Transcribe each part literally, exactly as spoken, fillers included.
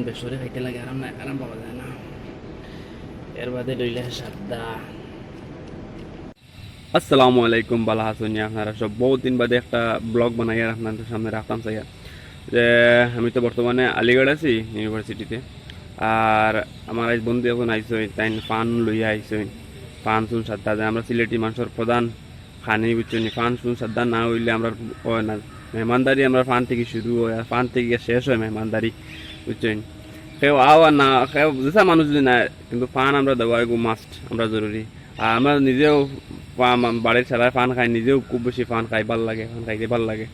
বেসরে খাইতে লাগে, আরাম নাই, আরাম পাওয়া যায় না। এর বাদে লইলে সাদা। আসসালামু আলাইকুম, বালা আছইন নি আপনারা সব? বহুত দিন বাদে একটা ব্লগ বানাইয়া আপনাদের সামনে রাখতাম চাইয়া। যে আমি তো বর্তমানে আলিগড় আছি ইউনিভার্সিটিতে। আর আমার আইজ বন্ধু এখন আইছইন, তাইন ফান লইয়া আইছইন। ফান চুন সাদ্দা যে আমরা সিলেটি মানষর প্রধান খানি, বুঝছইন নি? ফান চুন সাদ্দা না অইলে আমরা অয় না। মেহমানদারি আমরা ফান থাকি শুরু অয়, আর ফান থাকি শেষ অয় মেহমানদারি, বুঝছইন নি? কেউ আও আর না, কেউ যেসা মানুষ যদি না, কিন্তু ফান আমরা দেওয়া এগু মাস্ট, আমরা জরুরি। আর আমরা নিজেও পা-, মা-, বাড়ির সারায় ফান খাই, নিজেও খুব বেশি ফান খাই, ভালা লাগে, ফান খাইতে ভালা লাগে,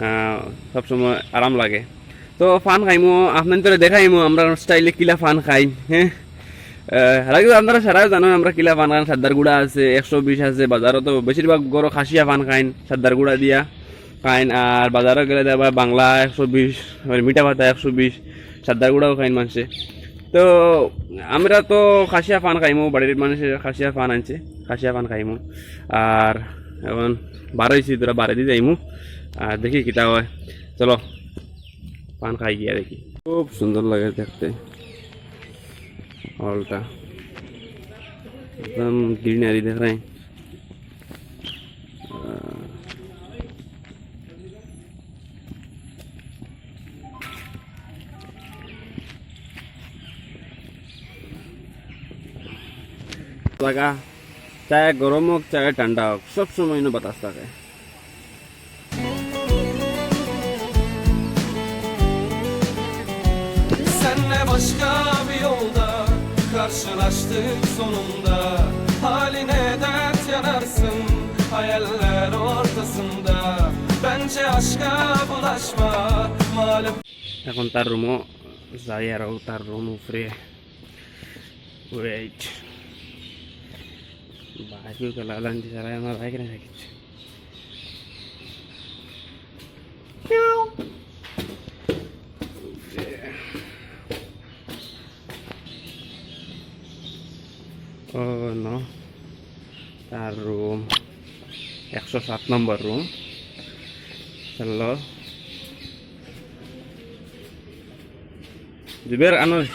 আহ, সবসময় আরাম লাগে। তো ফান খাইমু, আপনাইন্তরে দেখাইমু আমরা স্টাইলে কিলা ফান খাই, হ্যাঁ। আহ, হালাকি আপনারা সারায় জানইন আমরা কিলা ফান খাই, সাদ্দার গুড়া আছে, একশো বিশ আছে, বাজারো তো বেশিরভাগ ঘরো খাসিয়া ফান খাইন, সাদ্দার গুড়া দিয়া খাইন, আর বাজারো গেলে দেখবা বাংলা একশো বিশ, মানে মিঠা পাতা একশো বিশ, সাদ্দার গুড়াও খাইন মানষে। তো আমরা তো খাসিয়া ফান খাইমু, বাড়ির মানষে খাসিয়া ফান আনছে, খাসিয়া ফান খাইমু। আর এখন বার অইছি, তোরা বারেদি যাইমু, আর দেখি কিতা অয়। চলো, ফান খাই গিয়া দেখি। খুব সুন্দর লাগে দেখতে হলটা, একদম গ্রিনারি দেখায়। লাগা, চায় গরম হোক, চায় ঠান্ডা হোক, সব সময় ইনো বাতাস থাকে। Senle başka bir yolda karşılaştık sonunda. Haline dert yanarsın hayaller ortasında. Bence aşka bulaşma malum. এখন তার রুমো যাই, আর ও তার রুম উপরে। Wait. বাইক গেলা লাঞ্জি সারাই আমার বাইক রেখে গেছে। ও নো, তার রুম একশো সাত নম্বর রুম। হ্যালো, জুবের আনোয়ার।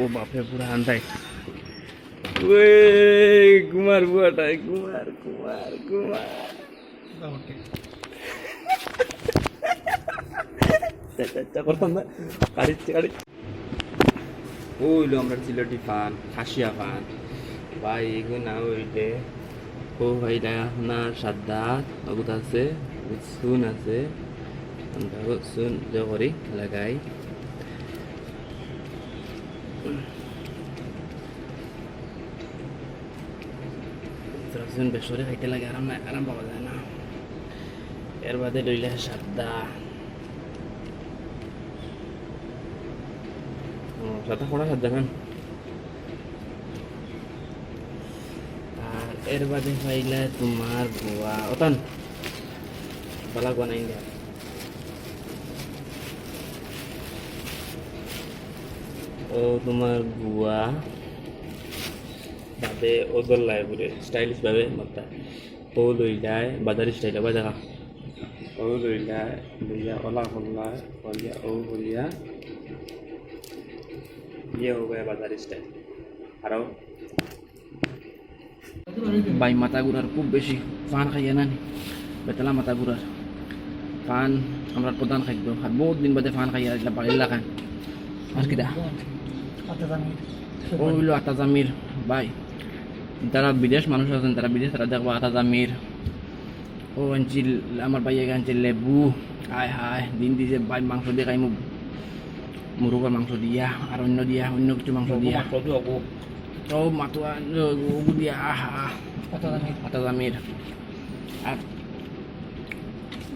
ও বাপরে, পুরা আন্দাই। ওয়ে, ঘুমার বুয়াটাই, ঘুমার, ঘুমার, ঘুমার। ওকে। চা, চা, চা করতাম না। কারিচ্ছে, কারিচ্ছে। ও অইলো আমরা সিলেটি ফান, খাসিয়া ফান। ভাই, এগু না অইলে, ও ভাই, না, না, সাদ্দাত, অগুত আছে, সুন আছে, আমরা সুন যে করি, লাগাই। বেসরে খাইতে লাগে, আরাম নাই, আরাম পাওয়া যায় না। এর বাদে লইলে সাদ্দা। ও, সাদ্দা খোড়া সাদ্দা খান। আর এর বাদে পাইলা তোমার গোয়া, ওতান। বালা গোয়া নাই ইন্ডিয়া। ও তোমার গোয়া। বাদে ও দল্লায় ঘুরে, স্টাইলিশ ভাবে মাত্তা। ও লইলায়, বাজারি স্টাইল, আবার দেখা। ও লইলায়, লইয়া ওলা করলায়, করিয়া ও করিয়া। ইয়ে হো গয়া বাজারি স্টাইল। আরো। ভাই, মাথা ঘুরার খুব বেশি, ফান খাইয়া না নি, বেতলা মাথা ঘুরার। ফান আমরার প্রধান খাদ্য, আর বহুত দিন বাদে ফান খাইয়া ইলা বাড়ির লাখান। আর কিতা? আতা জামির। ও অইলো আতা জামির ভাই, যারা বিদেশ মানুষ আছইন, তারা বিদেশ, তারা দেখবা আতা জামির। ও আনছিল, আমার ভাইয়ে আনছিল লেবু। আয় হায়, দিন দিছে ভাই, মাংস দিয়া খাইমু, মুরগর মাংস দিয়া, আর অন্য দিয়া, অন্য কিছু মাংস দিয়া। মাংস দিয়া, গো। ও মাতুয়া, ও, ও দিয়া, আহা। আতা জামির। আতা জামির। আর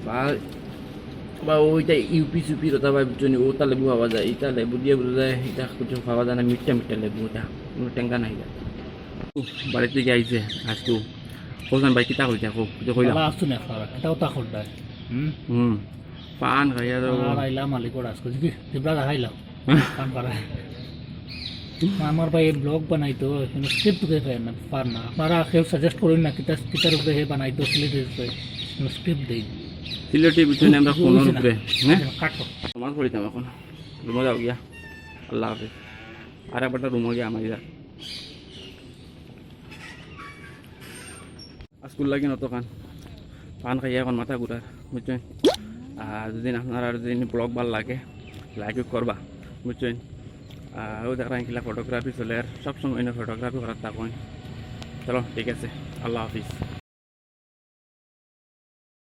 বা, বা ওইটা ইউপি সুপি ওটা ভাই, বুঝছো নি? ওটা লেবু পাওয়া যায়, এটা লেবু দিয়া বুঝা যায়, এটা কিছু পাওয়া যায় না, মিঠা মিঠা লেবু ওটা, কোনো টেঙ্গা নাই এটা। উফ, বাড়ি থাকি আইছে আজকে। কইলাম ভাই, কিতা কইতা, কও, কিতা কইলাম? ভালা আছো না আপনারা? কিতা ওটা করডা? হুম? হুম। ফান খাইয়া তো আর আইলাম মালিকর আজকে। জি, জিব্রা দেখাইলাম। কাম করে। আমার ভাই ব্লগ বানাইতো, কোনো স্ক্রিপ্ট করে পায় না, পার না। আপনারা কেউ সাজেস্ট করইন না, কিতা, কিতার উপরে হে বানাইতো, সিলেটের উপরে। কোনো স্ক্রিপ্ট দেই। সিলেটি বুঝছো নি, আমরা কোন উপরে, হ্যাঁ? তোমার পড়িতাম এখন। রুমো যাও গিয়া। আল্লাহ হাফিজ। আর একবার রুমো গিয়া আমার গিয়া। আজকুর লাগি নতখান। পান খাইয়া এখন মাথা ঘুরার, বুঝছইন? আর যদি আপনারার যদি ব্লগ ভালা লাগে, লাইক করবা, বুঝছইন? আর ও দেখরা কিলা ফটোগ্রাফি চলের, সবসময় ফটোগ্রাফি করার থাকইন। চলো, ঠিক আছে, আল্লাহ হাফিজ।